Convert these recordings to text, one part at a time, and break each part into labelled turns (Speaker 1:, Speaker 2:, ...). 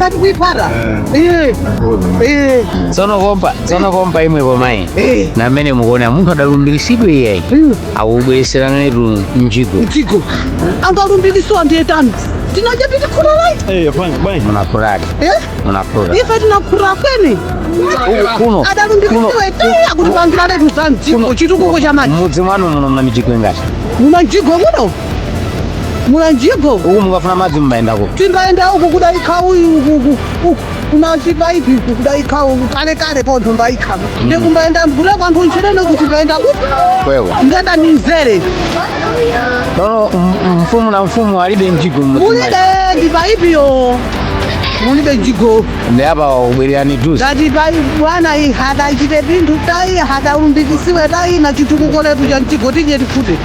Speaker 1: Takati kuiphata. Eh. Eh.
Speaker 2: Tsono kompa, tsono kompa imwe komayi.
Speaker 1: Eh.
Speaker 2: Na mmene mukuona munthu adalumbiritsidwe iyayi. Akubweretserana netu mjigo.
Speaker 1: Mjigo. Angalumbirisiwa ndiye tani. Tinaja titikhuta lai.
Speaker 3: Eh, fanya bwana.
Speaker 2: Munakhutadi.
Speaker 1: Eh?
Speaker 2: Munakhuta.
Speaker 1: Ife tinakhura kweni.
Speaker 2: Uku kuno.
Speaker 1: Adalumbiritsidwe tiya kuti pangira letu za mjigo chitukuko cha maji.
Speaker 2: Mudzi mwanu muno muna mijigo ingati?
Speaker 1: Muna mjigo muno. Muna mjigo.
Speaker 2: Uku mukafuna madzi mumayenda ku.
Speaker 1: Timbaenda uku kudaikha uyu uku uku uku kunachipayipi uku kudaikha uku kale kale pontho mbaikha ndikumbaenda mvula kwanthu ntcherene kuti mbaenda uku
Speaker 2: Kwewa.
Speaker 1: ngenda ni mzere.
Speaker 2: Tsono mfumu na mfumu alibe mjigo mmudzi
Speaker 1: Mulibe
Speaker 2: mwake.
Speaker 1: ndipaipiyo, mulibe mjigo.
Speaker 2: Ndi apa wakubwererani juzi.
Speaker 1: Ngati pai bwana iyi hadachite pinthu tayi hadalumbikisiwe tayi na chitukuko letu cha mjigo tidye tikhute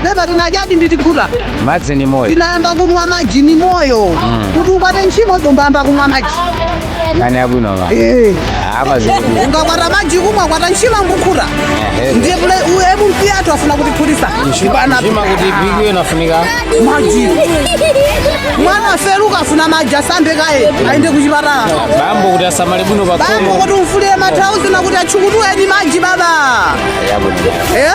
Speaker 1: pepa tinajadi nditikhuta.
Speaker 2: Madzi ni moyo.
Speaker 1: Tinayamba kumwa maji ni moyo kuti ukwate ntchimo dombayamba kumwa maji.
Speaker 2: Kani abwino ma.
Speaker 1: Eh.
Speaker 2: Apa zikubwino.
Speaker 1: Ungakwata maji kumwa kwata ntchimo nkukhuta. Ndiye pule uye mpi athu afuna kutikhutisa.
Speaker 2: Nshima kuti iphikwe inafunika
Speaker 1: Maji. Mwana aferuka afuna maji asambe kaye aende kuchipatala.
Speaker 2: Bambo kuti asamale bwino
Speaker 1: Bambo
Speaker 2: pakhomo.
Speaker 1: kuti umfulire mathauzi nakuti atchukutuweni maji baba.
Speaker 2: Yabwino.
Speaker 1: Eh?